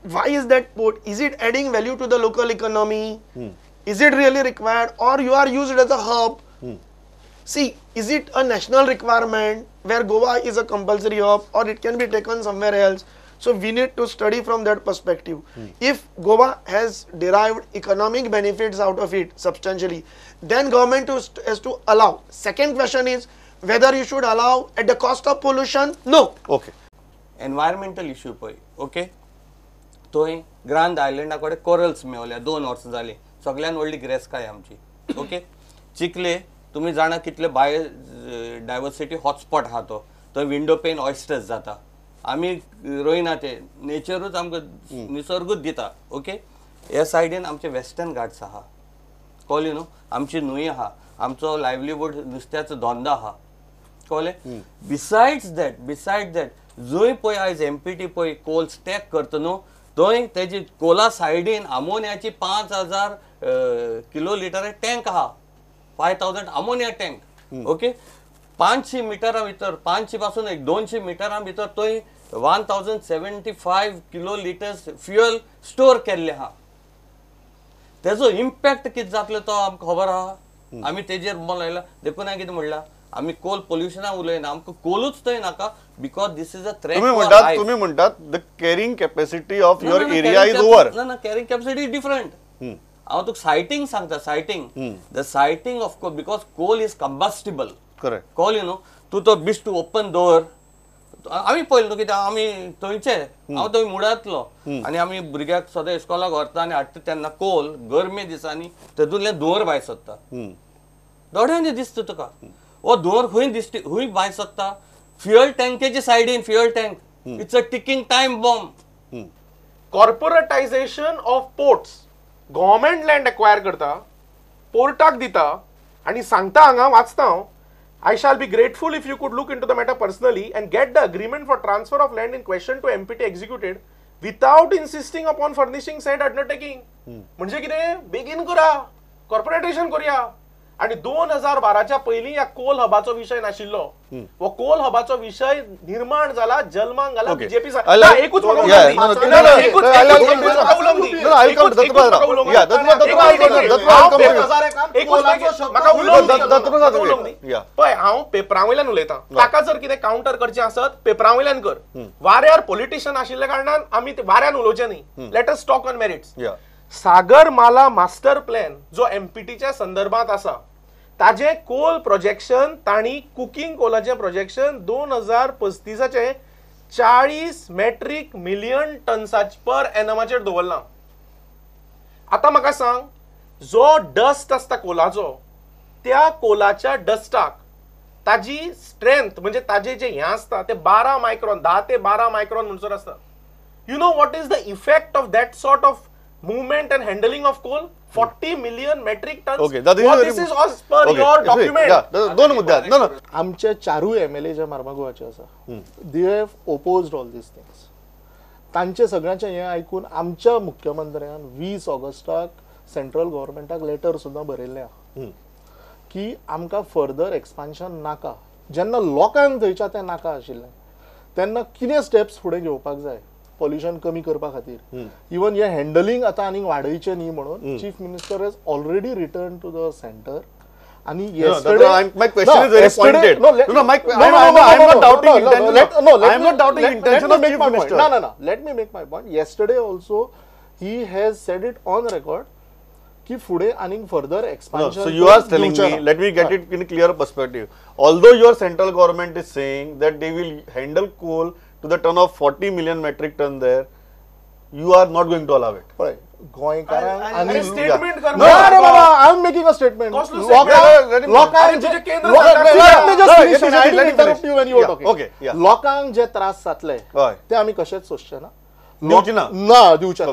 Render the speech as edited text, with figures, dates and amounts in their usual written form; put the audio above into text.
Why is that port? Is it adding value to the local economy? Is it really required, or you are used as a hub? See, is it a national requirement where Goa is a compulsory hub, or it can be taken somewhere else? So we need to study from that perspective. If Goa has derived economic benefits out of it substantially, then government has to allow. Second question is whether you should allow at the cost of pollution? No. Okay. Environmental issue पळय, okay, थंय grand आयलंडा कडेन corals मेवल्या 2 वर्सां जालीं, सगळ्यान व्हडली गिरेस्तकाय आमची. Okay, चिखले तुमी जाणा कितले बायो डायवर्सिटी हॉटस्पॉट आहा तो, थंय विंडो पेन ऑयस्टर्स जाता, आमी रोयना ते, नेचरूच आमकां निसर्गूच दिता. ओके, ह्या सायडीन आमचे वेस्टर्न घाट्स आहा, कळ्ळें न्हू, आमची न्हंय आहा, आमचो लायवलीहूड नुस्त्याचो धंदो आहा, कळ्ळें. बिसायड्स that जंय पळय आयज एमपीटी पळय कोल स्टॅक करता न्हू, थंय तेजी कोला सायडीन अमोनियाची 5000 किलो लिटर टँक आहा, 5000 अमोनिया टँक. ओके, 500 मिटरा भितर, 500 पासून एक 200 मिटरां भितर थंय 1075 किलो लिटर्स फ्युअल स्टोर केल्ले आहा. तेजो इम्पॅक्ट कितें जातलो तो आमकां खबर आहा, आमी तेजेर लायला. देखून हांवें कितें म्हणलां, आमी कोल पोल्युशना उलयना, आमकां कोलूच थंय नाका, because this is a threat. तुमी म्हणटात the carrying capacity of your area is over. ना ना, कॅरिंग कॅपॅसिटी is different. हांव तुका सायटींग सांगता, sighting, the sighting of coal, because coal is combustible. Correct. कळ्ळें न्हू, तूं तो बिश्ट ओपन दवर, आमी पळयलें न्हू कित्याक आमी थंयचे, हांव थंय मुडांतलो आनी आमी भुरग्याक सदां इस्कॉलाक व्हरता आनी हाडटा तेन्ना कोल गरमे दिसांनी तेतूंतल्यान धुंवर भायर सरता, दोळ्यांनी दिसता तुका हो धुंवर खंय दिसता, खंय भायर सरता, फ्युअल टँकेच्या सायडीन. Fuel tank it's a ticking time bomb. Corporatisation of ports, government land acquire करता, पोर्टाक दिता आनी सांगता, हांगा वाचता हांव, I shall be grateful if you could look into the matter personally and get the agreement for transfer of land in question to MPT executed without insisting upon furnishing said undertaking. म्हणजे कितें, बेगीन करा, कॉर्पोरेटेशन करूया. आनी 2012च्या पयलीं ह्या कोल हबाचो विशय नाशिल्लो, हो कोल हबाचो विशय निर्माण जाला, जल्माक घाला बीजेपी. एकूच पळय, हांव पेपरा वयल्यान उलयतां, ताका जर कितें कावंटर करचें आसत पेपरा वयल्यान कर. वाऱ्यार पॉलिटिशियन आशिल्ल्या कारणान आमी वाऱ्यान उलोवचें न्ही, let us talk on merits. Sagarmala master plan जो एमपीटीच्या संदर्भात आसा, ताजे कोल प्रोजेक्शन, तांणी कुकिंग कोलाचें प्रोजेक्शन 2035 40 मेट्रीक मिलियन टन्साचे पर एनमाचेर दवरलां. आतां म्हाका सांग, जो डस्ट आसता कोलाचो, त्या कोलाच्या डस्टाक ताजी स्ट्रेंथ म्हणजे ताजे जे हें आसता ते 12 मायक्रॉन, 10 ते 12 मायक्रॉन म्हणसर आसता. You know what is the effect of that sort of movement and handling of coal? 40 million metric tons. Okay, that is, this is as per your document. Yeah, दोन मुद्दे. No, no. आमचे चारूय MLA जे मार्मागोवाचे आसा, they have opposed all these things. तांचे सगळ्यांचे हें आयकून आमच्या मुख्यमंत्र्यान 20 ऑगस्टाक सेंट्रल गव्हर्मेंटाक लेटर सुद्दां बरयल्लें आहा की आमकां फर्दर एक्सपान्शन नाका. जेन्ना लोकांक थंयच्या तें नाका आशिल्लें तेन्ना कितें स्टेप्स फुडें घेवपाक जाय पॉल्युशन कमी करपा खातीर, इवन हे हँडलिंग आतां आनीक वाडयचें न्ही म्हणून chief minister has already return to the centre. आणि my question is very pointed. No, my I am not doubting intention. No, I am not doubting intention of chief minister. No, no, no. Let me make my point. Yesterday also he has said it on record की फुडें आनीक further expansion. So you are telling me, let me get it in clear perspective. Although your central government is saying that they will handle coal to the ton of 40 million metric ton there, you are not going to allow it. पळय गोंयकारांक statement कर. No रे बाबा, I am making a statement. लोकांक जे त्रास जातले ते आमी कशेंच सोंसचे ना, दिवचे ना, ना दिवचे ना.